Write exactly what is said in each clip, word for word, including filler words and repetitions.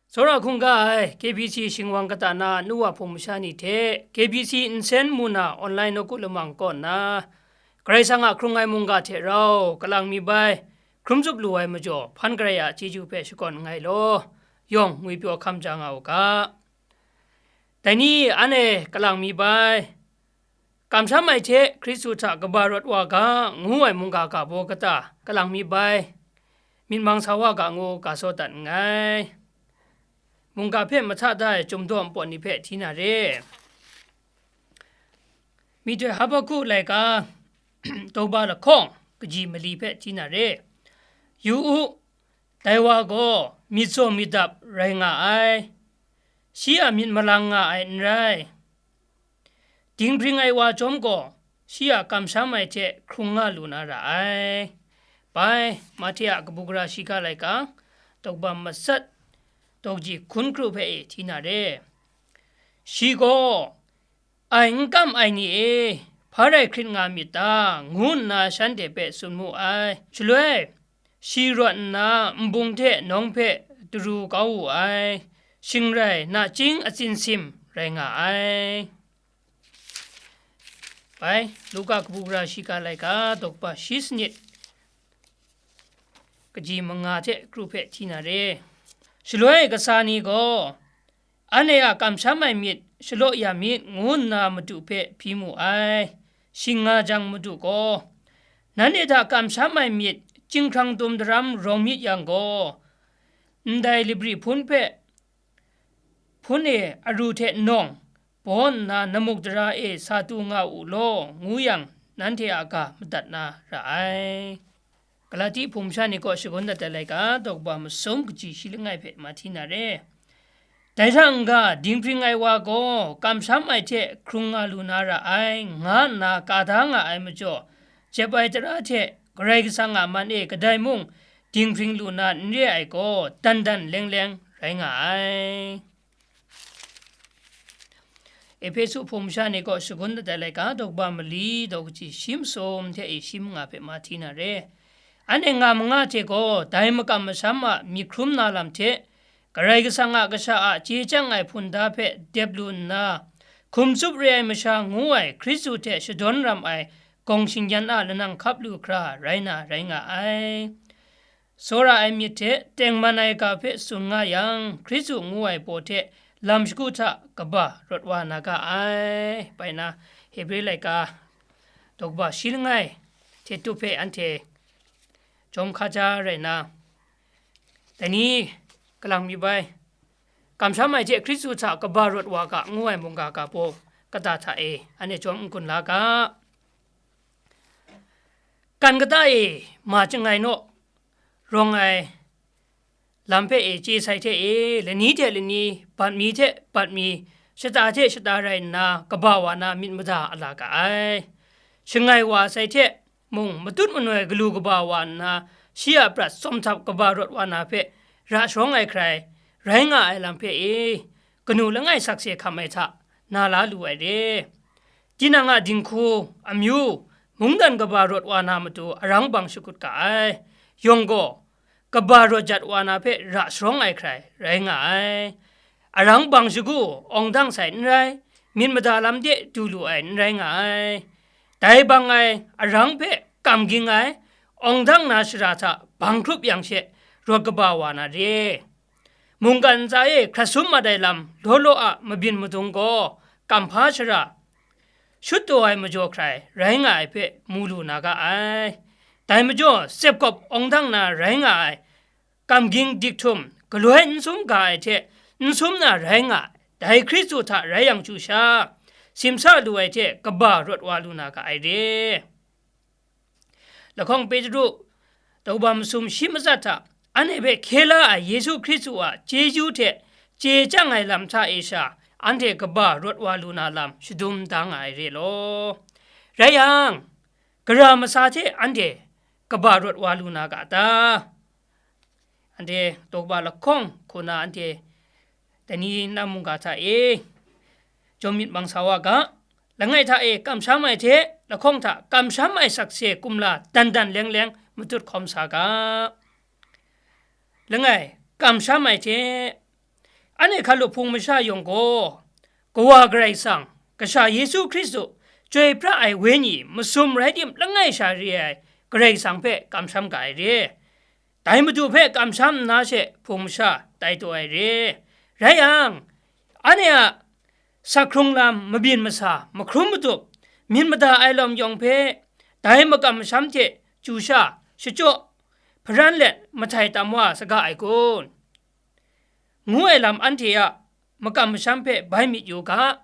Tsawra hkungga ai K B C shingwang kata na nu wa hpung masha ni hte K B C nsen mu na online nawku lamang kaw nna, Karai Kasang a hkrung ai mungga hte rau kalang mi bai, hkrum tsup lu ai majaw, hpan karai a chyeju hpe shakawn nngai law, yawng ngwipyaw hkam ja nga u ga. Dai ni anhte kalang mi bai, kamsham ai hte Hkristu hta kaba rawt wa ga, ngu ai mungga ga baw kata kalang mi bai, myit mang sa wa ga ngu ga saw dat nngai. Mungga hpe mahta da ai Chyum daw npawt ni hpe hti na re. Myihtoi Habaku laika, daw ba lahkawng kaji mali hpe hti na re. Yu u, dai wa gaw myit tsaw myit dap rai nga ai, shi a myit malang nga ai n rai. Dinghpring ai wa chyawm gaw, shi a kamsham ai hte hkrung nga lu na ra ai. Bai, Mahte a kabu gara shiga laika, daw ba matsat, daw kaji hkun kru hpe e hti na re. Shi gaw, "Ai n kam ai ni e, hpa rai hkrit nga myit ta?" ngu nna shanhte hpe tsun mu ai. Shaloi, shi rawt nna nbung hte nawng hpe daru kau wu ai, shing rai nachying atsin sim rai nga ai. Bai, Luka kabu gara shiga laika, daw ba shi sanit, kaji manga hte kru hpe hti na re. Shaloi kasa ni gaw, "Anhte a kamsham ai myit shalaw ya myit," ngu nna Madu hpe hpyi mu ai. Shing nga jang Madu gaw, "Nanhte hta kamsham ai myit chyinghkrang dum daram rawng myit yang gaw, ndai libri hpun hpe, hpun e aru hte nawng baw nna namuk dara e sa tu nga u law," ngu yang, nanhte a ga madat na ra ai. Galati hpung masha ni kaw shagun dat ai laika, daw ba masum kaji shi langai hpe ma hti na re. Dai hta n-ga, dinghpring ai wa gaw kamsham ai hte hkrung nga lu na ra ai, nga nna ka da nga ai majaw, jep ai tara hte Karai Kasang a man e kadai mung dinghpring lu na n re ai gaw, dan dan leng leng rai nga ai. Ehpesu hpung masha ni kaw shagun dat ai laika, daw ba mali, daw kaji shi masum hte e shi manga hpe ma hti na re. Anhte nga manga hte gaw, dai makam masham a myit hkrum na lam hte, Karai Kasang a kasha a chye chyang ai hpun da hpe dep lu nna, hkum tsup re ai masha ngu ai Hkristu hte shadawn ram ai gawng shingyan a lanang hkap lu hkra rai na rai nga ai. Tsawra ai myit hte tengman ai ga hpe tsun nga yang, Hkristu ngu ai baw hte lam shagu hta kaba rawt wa na ga ai. Bai na, Hebre laika daw ba shi langai hte tup hpe anhte jawm hka ja rai na, dai ni kalang mi bai, kamsham ai hte Hkristu hta kaba rawt wa ga ngu ai mungga ga baw kata hta e anhte jawm n-gun la ga. Kan kata e ma chyangai naw, rawng ai lam hpe e chye sai hte e, lani hte lani, bat mi hte bat mi, shata hte shata rai nna, kaba wa na myit mada a la ga ai. Shangai wa sai hte mung, matut manoi galu kaba wa nna, shi a prat tsawm htap kaba rawt wa na hpe ra sharawng ai hkrai rai nga ai lam hpe e, kanu langai sakse hkam ai hta na la lu ai re. Tinang a dinghku, amyu, mungdan kaba rawt wa na matu arang bang shakut ga ai. Yawng gaw, kaba rawt jat wa na hpe ra sharawng ai hkrai rai nga ai. Arang bang shagu, awng dang sai n rai, myit mada lam de du lu ai n rai nga ai. Dai bang ai arang hpe kam ging ai, awng dang na shara hta bang hkrup yang she, rawt kaba wa na re. Mungkan ntsa e hkrat sum mat ai lam law law a mabyin madung gaw, kamhpa shara shut taw ai majaw hkrai rai nga ai hpe mu lu na ga ai. Dai majaw, tsepgawp awng dang na rai nga ai, kam ging dik htum, galoi n sum ga ai hte n sum na rai nga ai, dai Hkristu hta rai yang chyu sha, simsa lu ai hte kaba rawt wa lu na ga ai re. Lahkawng Petru, daw ba masum shi matsat hta, anhte hpe hkye la ai Yesu Hkristu a chyeju hte chye chyang ai lam hta e sha, anhte kaba rawt wa lu na lam shadum da nga ai re law. Rai yang, gara masa hte anhte kaba rawt wa lu na ga ta? Anhte daw ba lahkawng hku na anhte dai ni na mungga hta e jawm myit mang sa wa ga, langai hta e kamsham ai hte lahkawng hta kamsham ai sakse kumla dan dan leng leng matut hkawm sa ga. Langai, kamsham ai hte Anhte hkalup hpung masha yawng gaw, Kawa Karai Kasang, Kasha Yesu Hkristu, Chyoi pra ai Wenyi, masum rai tim langai sha re ai Karai Kasang hpe kamsham ga ai re. Dai Madu hpe kamsham nna she hpung masha tai taw ai re. Rai yang, anhte a sakhkrung lam, mabyin masa, mahkrum matup, myit mada ai lawm yawng hpe, dai makam masham hte chyu sha, shachyaw, hparan let mahtai tam wa saga ai kun? Ngu ai lam anhte a makam masham hpe bai myit yu ga.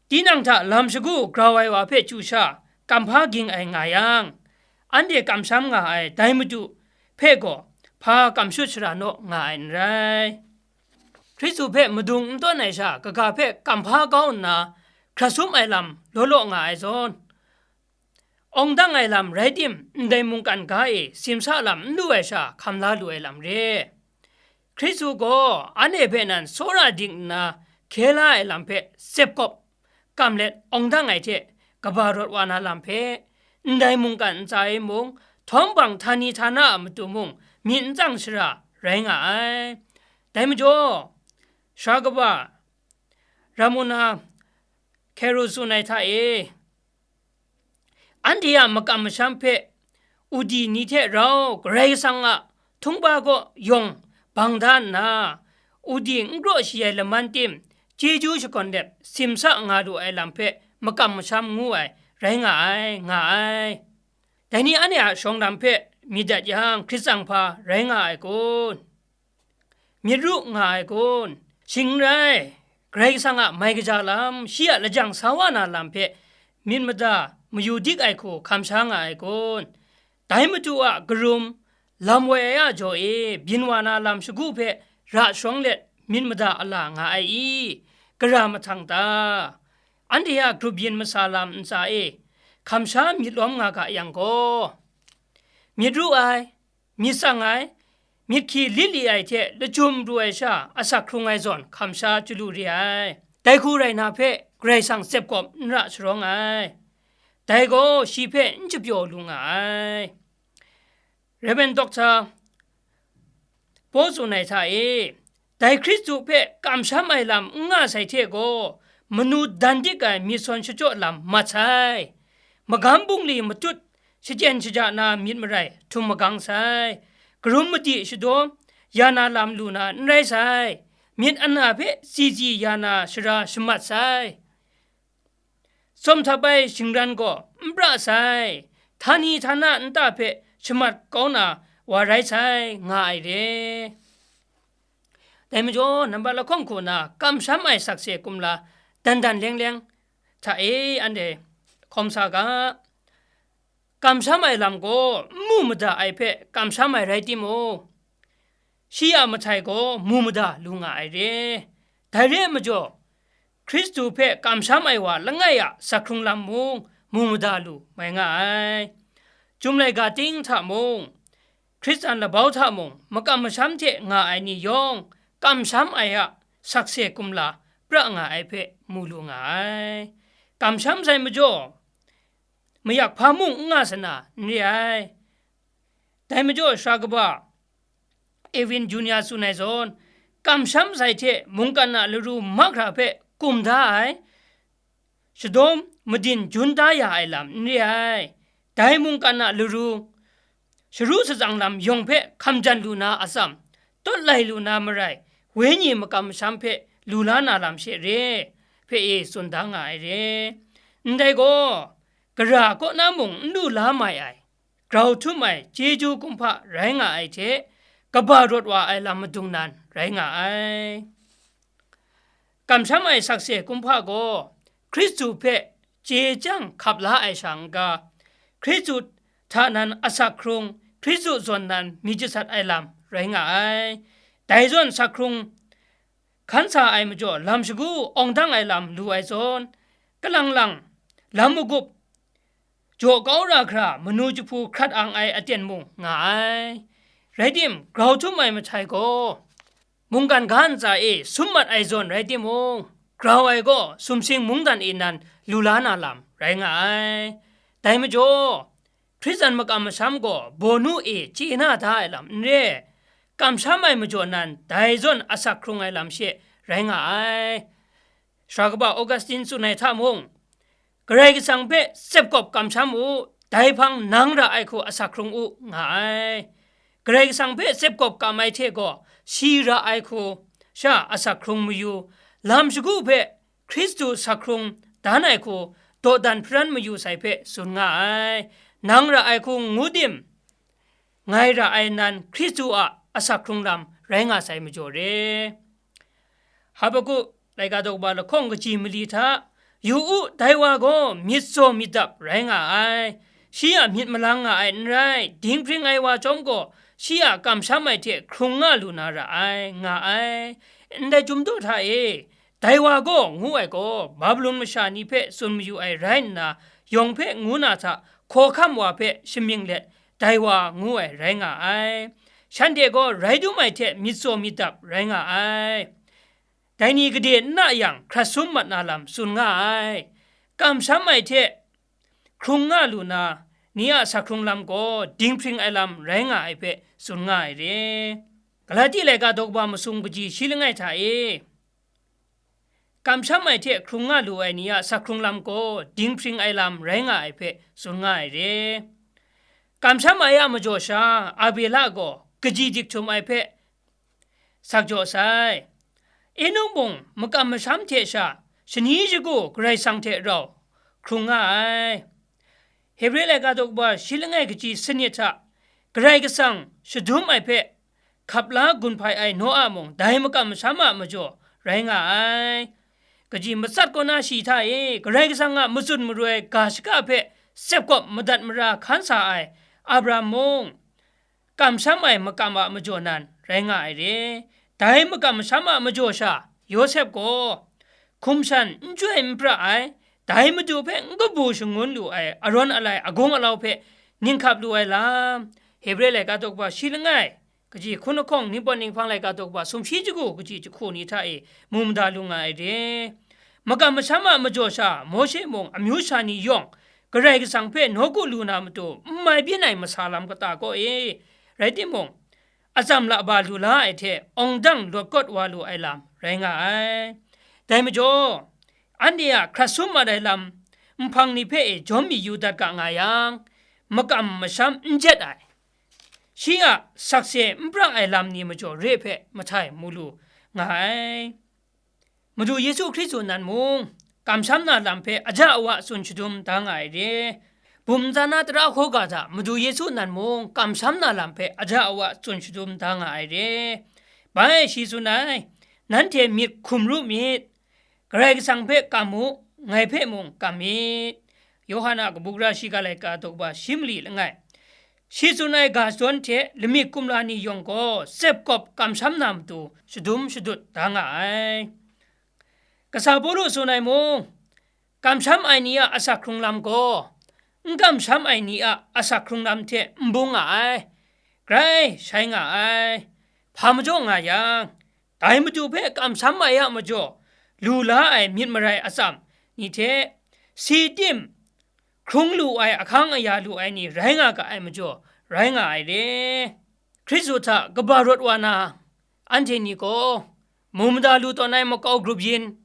Tinang hta lam shagu grau ai wa hpe chyu sha, kamhpa ging ai nga yang, anhte kamsham nga ai dai Madu hpe gaw hpa kamshut shara naw nga ai n rai. Hkristu hpe madung n tawn ai sha, kaga hpe kamhpa kau nna hkrat sum ai lam law law nga ai zawn, awng dang ai lam rai tim, ndai mungkan ga e simsa lam n lu ai sha, hkam la lu ai lam re. Hkristu gaw anhte hpe nan tsawra dik nna hkye la ai lam hpe sep kawp kam let awng dang ai hte kaba rawt wa na lam hpe, ndai mungkan ntsa e mung, htawm hpang htani htana a matu mung myit n tsang shara rai nga ai. Dai majaw, sara kaba Ramuna Hkeru tsun ai hta e, anhte a makam masham hpe udi ni hte rau Karai Kasang a htungba kaw yawng bang da nna, udi n kraw shi ai laman tim, chyeju shakawn let simsa nga lu ai lam hpe makam masham ngu ai rai nga ai, nga ai. Dai ni anhte a shawng lam hpe myit dat yang, hkrit tsang hpa rai nga ai kun? Myit ru nga ai kun? Shing n rai, Karai Kasang a mai kaja lam, shi a lajang sa wa na lam hpe myit mada mayu dik ai hku hkam sha nga ai kun? Dai Madu a karum, lam woi ai a jaw e byin wa na lam shagu hpe ra sharawng let myit mada a la nga ai i? Gara mahtang ta? Anhte a grup yin masa lam ntsa e hkam sha myit lawm nga ga yang gaw, myit ru ai, myit tsang ai, myit hkyi lit li ai hte lachyum pru ai sha asak hkrung ai zawn hkam sha chyu lu re ai. Dai hku rai na hpe Karai Kasang tsep kawp n ra sharawng ai. Dai gaw shi hpe n chapyaw lu nga ai. Rev. Doctor Paul tsun ai hta e, dai Hkristu hpe kamsham ai lam n nga sai hte gaw, manu dan dik ai myit sawn shachyaw lam mat sai. Magam bungli matut shachyen shaja na myit marai htum magang sai. Karum madi shadaw ya na lam lu na n rai sai. Myit ana hpe tsitsi ya na shara shamat sai. Tsawm htap ai shingran gaw n pra sai, htani htana nta hpe shamat kau na wa rai sai, nga ai re. Dai majaw, nambat lahkawng hku na kamsham ai sakse kumla dan dan leng leng hta e anhte hkawm sa ga. Kamsham ai lam gaw n mu mada ai hpe kamsham ai rai timung, shi a mahtai gaw mu mada lu nga ai re. Dai re ai majaw, Hkristu hpe kamsham ai wa langai a sakhkrung lam mung mu mada lu mai nga ai. Chyum laika ting hta mung, Hkristan labau hta mung, makam masham hte nga ai ni yawng, kamsham ai a sakse kumla pra nga ai hpe mu lu nga ai. Kamsham sai majaw, mayak hpa mung n nga sana n re ai. Dai majaw, sara kaba Edwin Junior tsun ai zawn, kamsham sai hte mungkan a laru mahkra hpe kum da ai, shadaw madin jun da ya ai lam n re ai. Dai mungkan a laru, sharu shatsang lam yawng hpe hkam jan lu na atsam, tawt lai lu na marai, wenyi makam masham hpe lu la na lam she re, hpe e tsun da nga ai re. Ndai gaw, gara kaw na mung n lu la mai ai, grau htum ai chyeju kumhpa rai nga ai hte, kaba rawt wa ai lam madung nan rai nga ai. Kamsham ai sakse kumhpa gaw Hkristu hpe chye chyang hkap la ai sha n-ga, Hkristu hta nan asak hkrung, Hkristu zawn nan myit jasat ai lam rai nga ai. Dai zawn sak hkrung hkan sa ai majaw, lam shagu awng dang ai lam lu ai zawn, kalang lang, lam magup, jaw kau ra hkra manu jahpu hkrat ang ai aten mung nga ai. Rai tim, grau htum ai mahtai gaw, mungkan ga ntsa e sum mat ai zawn rai timung, grau ai gaw sumsing mungdan e nan lu la na lam rai nga ai. Dai majaw, Hkristan makam masham gaw bawnu e chye na da ai lam n re, kamsham ai majaw nan, dai zawn asak hkrung ai lam she rai nga ai. Sara kaba Augustine tsun ai hta mung, Karai Kasang hpe tsepkawp kamsham u, dai hpang nang ra ai hku asak hkrung u, nga ai. Karai Kasang hpe tsepkawp kam ai hte gaw, shi ra ai hku sha asak hkrung mayu, lam shagu hpe Hkristu asak hkrung dan ai hku dawdan hparan mayu sai hpe tsun nga ai. Nang ra ai hku ngu tim, ngai ra ai nan Hkristu a asak hkrung lam rai nga sai majaw re. Habakkuk laika daw kaba lahkawng kaji mali hta, yu u, dai wa gaw myit tsaw myit dap rai nga ai, shi a myit malang nga ai n rai, dinghpring ai wa chyawm gaw, shi a kamsham ai hte hkrung nga lu na ra ai, nga ai. Ndai chyum daw hta e, dai wa gaw ngu ai gaw, Babilon masha ni hpe tsun mayu ai rai nna, yawng hpe ngu na hta, hkawhkam wa hpe shamying let, dai wa ngu ai rai nga ai. Shanhte gaw rai dum ai hte myit tsaw myit dap rai nga ai. Dai ni gade n na yang, hkrat sum mat na lam tsun nga ai. Kamsham ai hte hkrung nga lu na, ni a asak hkrung lam gaw dinghpring ai lam rai nga ai hpe tsun nga ai re. Galati laika daw kaba masum kaji shi langai hta e, kamsham ai hte hkrung nga lu ai ni a asak hkrung lam gaw dinghpring ai lam rai nga ai hpe tsun nga ai re. Kamsham ai a majaw sha, Abela gaw kaji dik htum ai hpe sak jaw sai. Enok mung makam masham hte sha, shani shagu Karai Kasang hte rau hkrung nga ai. Hebre laika daw kaba shi langai kaji sanit hta, Karai Kasang shadum ai hpe hkap la gun hpai ai Noa mung dai makam masham a majaw rai nga ai. Kaji matsat kaw na shi hta e, Karai Kasang a matsun maroi ga shaka hpe tsepkawp madat mara hkan sa ai Abraham mung, kamsham ai makam a majaw nan rai nga ai re. Dai makam masham a majaw sha, Yawsep gaw hkum shan n chyoi n pra ai, dai Madu hpe n kabu shangun lu ai arawng alai agawng alau hpe ninghkap lu ai lam, Hebre laika daw kaba shi langai, kaji hkun lahkawng, Ningpawt Ninghpang laika daw kaba sumshi jahku kaji jahku ni hta e mu mada lu nga ai re. Makam masham a majaw sha, Mawshe mung amyu sha ni yawng Karai Kasang hpe nawku lu na matu n mai byin ai masa lam kata kaw e, rai timung, atsam laba lu la ai hte awng dang lawt kawt wa lu ai lam rai nga ai. Dai majaw, anhte a hkrat sum mat ai lam nhpang ni hpe e jawm mi yu dat ga nga yang, makam masham n jet ai, shi a sakse n pra ai lam ni majaw re hpe mahtai mu lu nga ai. Madu Yesu Hkristu nan mung, kamsham na lam hpe aja awa tsun shadum da nga ai re. Bum nta na tara hkawga hta Madu Yesu nan mung kamsham na lam hpe aja awa tsun shadum da nga ai re. Bai shi tsun ai, nanhte myit hkum ru myit, Karai Kasang hpe kam u, ngai hpe mung kam myit. Yawhan a kabu gara shiga laika daw kaba shi mali langai, shi tsun ai ga shadawn hte lamik kumla ni yawng gaw tsepkawp kamsham na matu shadum shadut da nga ai. Kasa Pawlu tsun ai mung, kamsham ai ni a asak hkrung lam gaw, n kamsham ai ni a asak hkrung lam hte n bung nga ai, grai shai nga ai. Hpa majaw nga yang, dai Madu hpe kamsham ai a majaw, lu la ai myit marai atsam ni hte, si tim, hkrung lu ai ahkang aya lu ai ni rai nga ga ai majaw, rai nga ai re. Hkristu hta kaba rawt wa na, anhte ni gaw, mu mada lu tawn ai makau grup yin,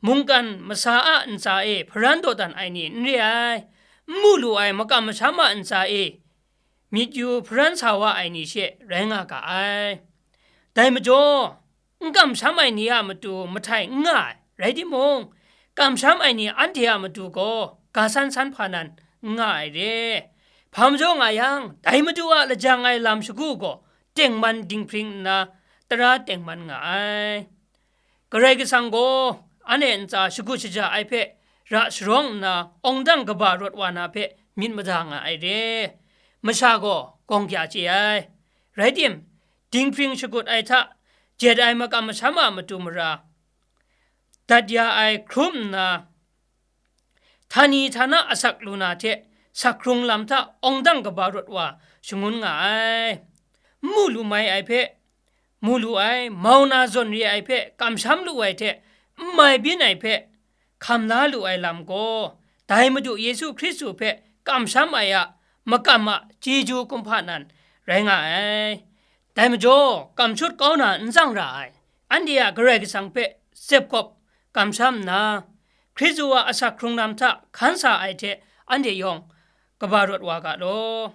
mungkan masa a ntsa e hparan dawdan ai ni n re ai, n mu lu ai makam masham a ntsa e myit yu hparan sa wa ai ni she rai nga ga ai. Dai majaw, n kamsham ai ni a matu mahtai n nga ai, rai timung, kamsham ai ni anhte a matu gaw ga san san hpa nan n nga ai re. Hpa majaw nga yang, dai Madu a lajang ai lam shagu gaw tengman dinghpring nna, tara tengman nga ai. Karai Kasang gaw anhte ntsa shagu shaja ai hpe ra sharawng nna, awng dang kaba rawt wa na hpe myit mada nga ai re. Masha gaw gawng kya chye ai. Rai tim, dinghpring shagut ai hta, jet ai makam masham a matu mara, dat ya ai hkrum nna, htani htana asak lu na hte sak hkrung lam hta awng dang kaba rawt wa shangun nga ai. N mu lu mai ai hpe mu lu ai, mau na zawn re ai hpe kamsham lu ai hte, n mai byin ai hpe hkam la lu ai lam gaw, dai Madu Yesu Hkristu hpe kamsham ai a makam a chyeju kumhpa nan rai nga ai. Dai majaw, kamshut kau na n tsang ra ai, anhte a Karai Kasang hpe zep gawp kamsham nna, Hkristu a asak hkrung lam hta hkan sa ai hte anhte yawng kaba rawt wa ga law.